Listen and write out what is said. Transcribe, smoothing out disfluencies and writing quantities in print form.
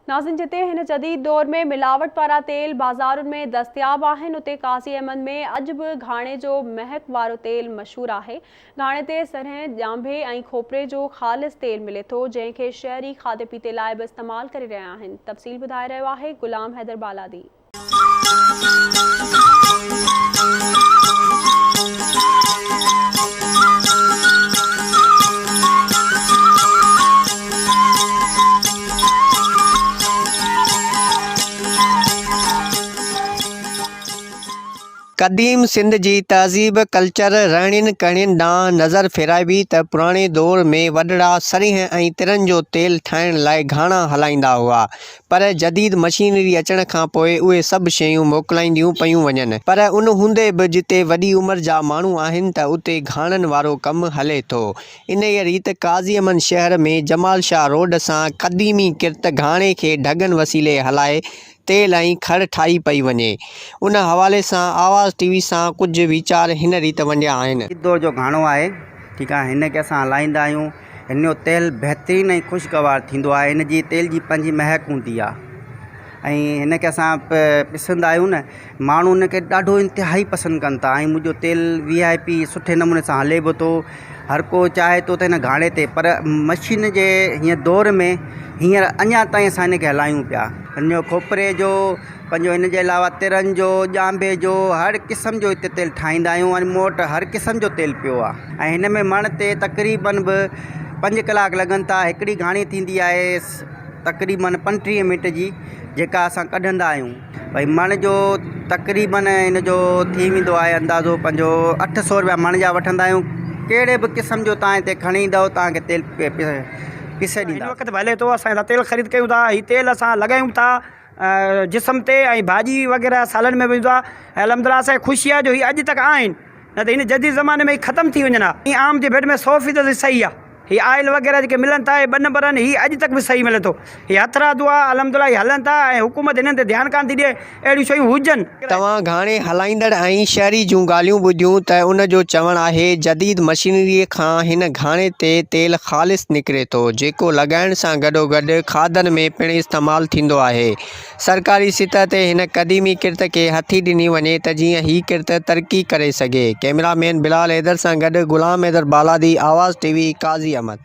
ناظرين جتي هن جديد دور ۾ ملاوٽ وارا تيل بازارن ۾ دستياب آهن اتي قاضي احمد ۾ اڄ به گهاڻي جو مهڪ وارو تيل مشهور آهي. گهاڻي تي سرهين، ڄانڀي ۽ کوپري جو خالص تيل ملي ٿو جنهن کي شهري کاڌي پيتي لاء به استعمال ڪري رهيا آهن. تفصيل ٻڌائي رهيو آهي غلام حيدر بالادي. قديم سنڌ جي تهذيب، ڪلچر، رهڻين ڪهڻين ڏانهن نظر ڦيرائبي ته پراڻي دور ۾ وڏڙا سرينهن ۽ ترن جو تيل ٺاهڻ لاء گهاڻا هلائيندا هئا. پر جديد مشينري اچڻ کان پوء اهي سڀ شيون موڪلائينديون پيون وڃن پر ان هوندي به جتي وڏي عمر جا ماڻهو آهن ته اتي گهاڻن وارو ڪم هلي ٿو. انهيء ريت قاضي احمد شهر ۾ جمال شاهه روڊ سان قديمي ڪرت گهاڻي کي ڍڳن وسيلي هلائي تيل ۽ کڙ ٺاهي پئي وڃي. ان حوالي سان آواز ٽي وي سان ڪجهه ويچار هن ريت ونڊيا آهن. جديد دور جو گهاڻو آهي ٺيڪ آهي هن کي اسان هلائيندا آهيون. هن جو تيل بهترين ۽ خوشگوار ٿيندو آهي هن جي تيل جي پنهنجي مهڪ هوندي آهي ۽ هن کي اسان پسندا آهيون نه ماڻهو هن کي ڏاڍو انتهائي پسند ڪن ٿا ۽ منهنجو تيل وي آء پي سٺي نموني سان هلي به ٿو هر ڪو چاهي ٿو ته هن گهاڻي تي پر مشين جي هيئن دور ۾ هينئر اڃا تائين اسان هن کي هلايون پيا هن جو کوپري جو پنهنجو ان جي علاوه ترن جو ڄانڀي جو هر قسم جو هتي تيل ٺاهيندا آهيون ۽ مون وٽ هر قسم جو تيل پيو آهي ۽ هن ۾ مڻ تي تقريبن به پنج ڪلاڪ لڳن ٿا هڪڙي گهاڻي ٿيندي آهي تقريبن 35 منٽ جي جيڪا اسان ڪڍندا آهيون ڀئي مڻ جو تقريبن ان جو ٿي ويندو آهي اندازو پنهنجو 800 روپيا مڻ جا وٺندا آهيون ڪهڙي به قسم جو تان هتي کڻي ايندؤ تان کي تيل پيسي ڏيندا هن وقت به هلي ٿو اسان هتان تيل خريد ڪيون ٿا هي تيل اسان لڳايون ٿا جسم تي ۽ ڀاڄي وغيره سالن ۾ به ايندو آهي ۽ الحمد لله اسان کي خوشي آهي جو هي اڄ تڪ آهن نه ته هن جديد زماني ۾ هي ختم ٿي وڃن ها هي عام جي ڀيٽ ۾ 100% صحيح آهي هي آئل وغيره جيڪي ملن ٿا اهي ٻه نمبر آهن هي اڄ تڪ به صحيح ملي ٿو هي هٿرادو آهي الحمد لله هي هلن ٿا ۽ حڪومت هنن تي ڌيان ڪانه ٿي ڏئي اهڙيون شيون هجن. توهان گهاڻي هلائيندڙ ۽ شهري جون ڳالهيون ٻڌيون ته ان جو چوڻ آهي جديد مشينري کان هن گهاڻي تي تيل خالص نڪري ٿو جيڪو لڳائڻ سان گڏوگڏ کاڌن ۾ پڻ استعمال ٿيندو آهي سرڪاري سطح تي هن قديمي ڪرت کي هٿي ڏني وڃي ته جيئن هي ڪرت ترقي ڪري سگهي ڪئميرا مين بلال حيدر سان گڏ غلام حيدر بالادي آواز ٽي وي قاضي احمد.